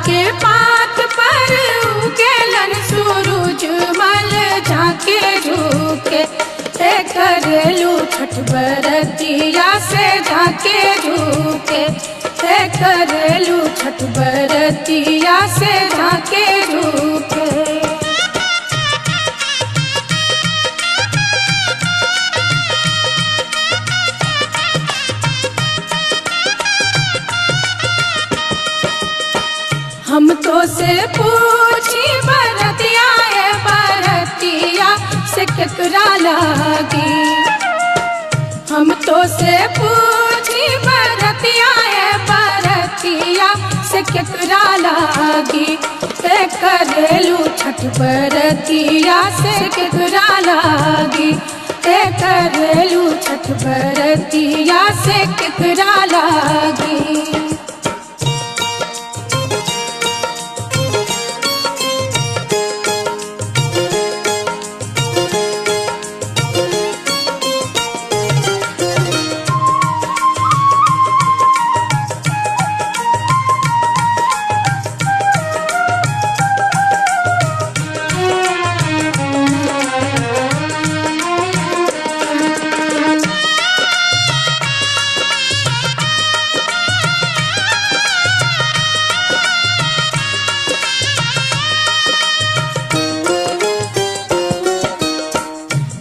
के पात पर उगेलन सूरज मल झाके झुके, हे करेलू छठ बरतिया से झाके झुके, हे करेलू छठ बरतिया से झाके झुके। हम तो से पूछी बरतिया ए बरतिया से केकरा लागी, हम तो से पूछी बरतिया ए बरतिया से केकरा लागी, हे करेलू छठ बरतिया से केकरा लागी, हे करेलू छठ बरतिया से केकरा लागी।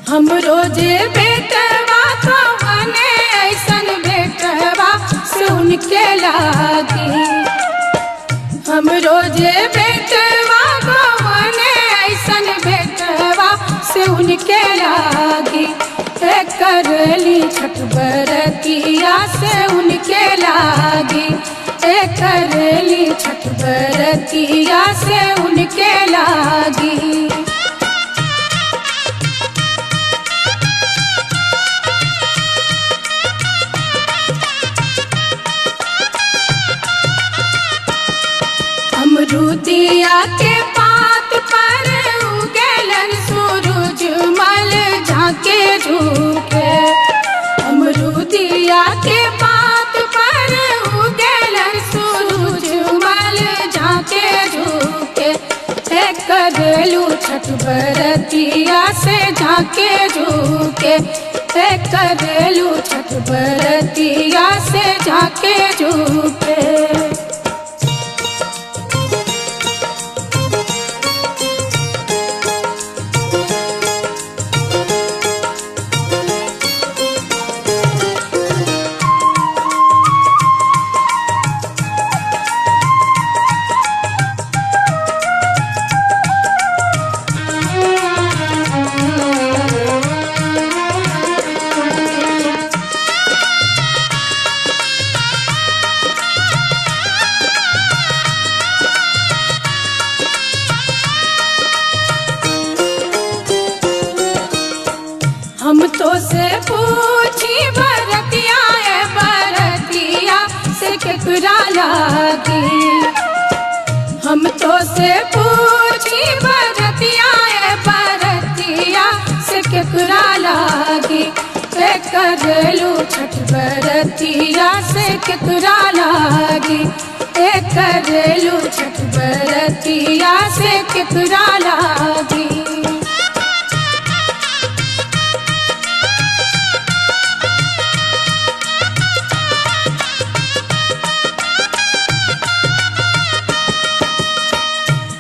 हम रोजे बेटवा कवने ऐसन बेटवा से उनके लागी, हम रोजे बेटवा कवने ऐसन बेटवा से उनके लागी, हे करली छठ बरतिया से उनके लागी, हे करली छठ बरतिया से उनके लागी। अमरूदिया के पात पर उगेलन सूरज मल झाके झुके, अमरूदिया के पात पर उगेलन सूरज मल झाके झुके, हे करेलू छठ बरतिया से झाके झुके, हे करेलू छठ बरतिया से झाके झुके। हम तो से पूछी बरतिया ए बरतिया से केकरा लागी, हम तो से पूछी बरतिया ए बरतिया से केकरा लागी, हे करेलू छठ बरतिया से केकरा लागी, हे करेलू छठ बरतिया से केकरा लागी।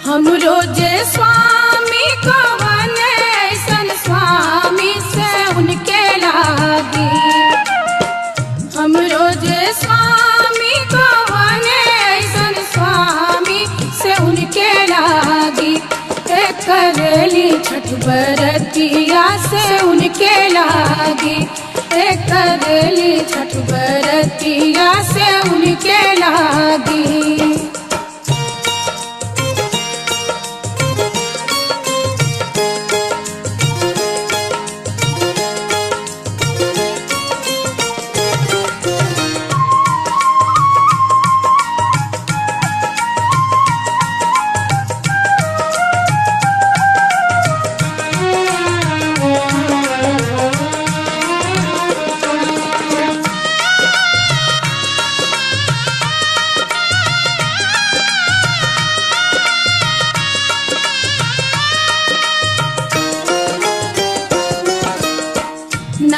हम रोजे स्वामी कवन ऐसन स्वामी से उनके लागी, हम रोजे स्वामी कवन ऐसन स्वामी से उनके लागी, हे करेली छठ बरतिया से उनके लागी, हे करेली छठ बरतिया से उनके लागी।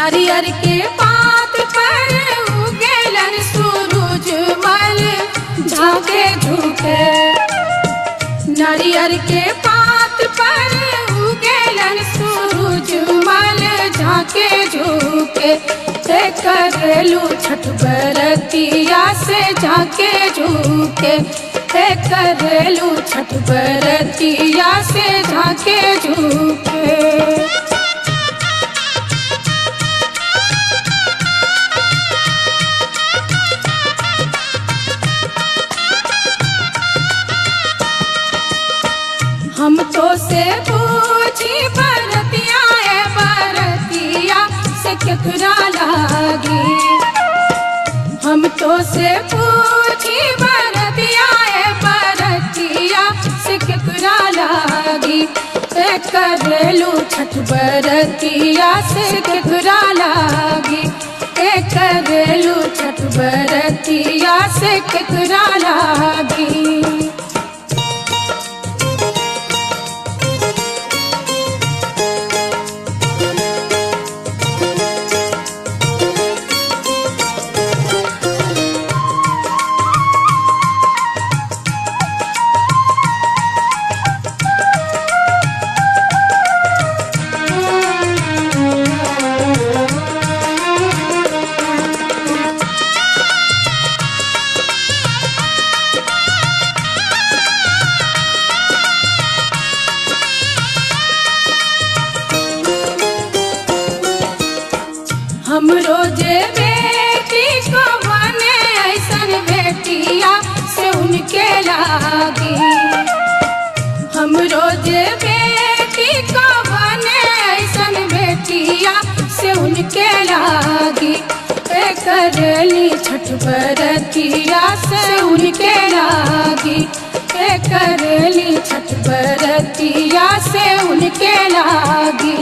नारियर के पात पर उगेलन सूरज मल झाके झुके। नारियर के पात पर उगेलन सूरज मल झाके झुके। हे करेलू छठ बरतिया से झाके झुके। हे करेलू छठ बरतिया से झाके झुके। हम तो से पूछी बरतिया ए बरतिया से केकरा लागी। हम तो से पूछी बरतिया ए बरतिया से केकरा लागी। ए करेलू छठ बरतिया से केकरा लागी। ए करेलू छठ बरतिया से केकरा लागी। हम रोजे बेटी को बने ऐसन बेटिया से उनके लागी। हम रोजे बेटी को बने ऐसन बेटिया से उनके लागी। ए करेली छठ बरतिया से उनके लागी। ए करेली छठ बरतिया से उनके लागी।